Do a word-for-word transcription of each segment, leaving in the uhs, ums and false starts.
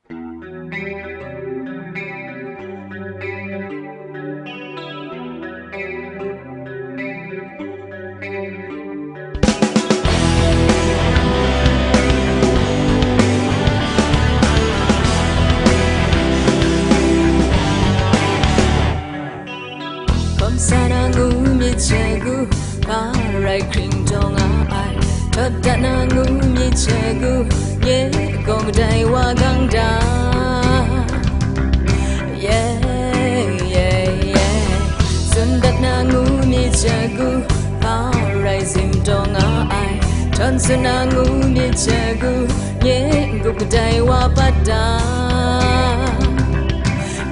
Hkawm sa na ngu myit chyagu, hpa rai hkring taw nga ai, htawt dat na ngu myit chyagu, nye gaw kadai wa gang da. Yeah, yeah, yeah. Tsun dat na ngu myit chyagu, hpa rai zim taw nga ai, htawn tsun na ngu myit chyagu, nye n-gup kadai wa pat da.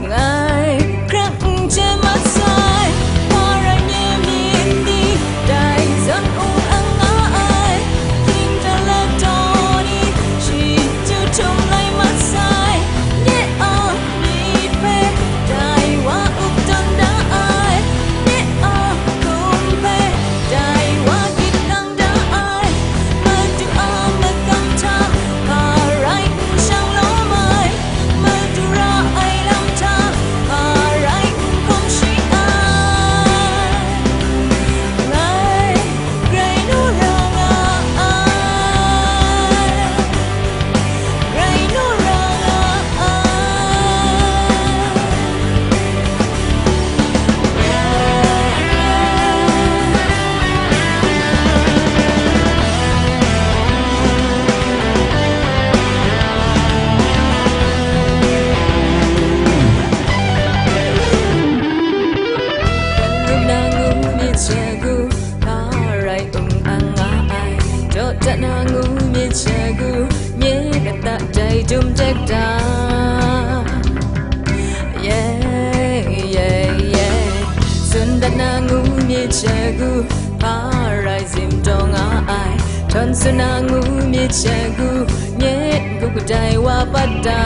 Ngai hkrang n chye mat sai, hpa rai nye myit ni, dai zawn ung ang nga ai, hkying htalak taw ni, shi chyu htum lai mat sai, nye a myit hpe, dai wa up tawn da ai, nye a hkum hpe, dai wa gyit lang da ai, Madu a magam hta, hpa rai n shang lawm ai, Madu ra ai lam hta, hpa rai n hkawm shi ai. Ngai grai nu ra nga ai, grai nu ra nga ai. Ngu na ngu myit chyagu, hpa rai ung ang nga ai, daw dat na ngu myit chyagu, nye kata dai dum tek da. Yeah, yeah, yeah. Tsun dat na ngu myit chyagu, hpa rai zim taw nga ai, htawn tsun na ngu myit chyagu, nye n-gup kadai wa pat da.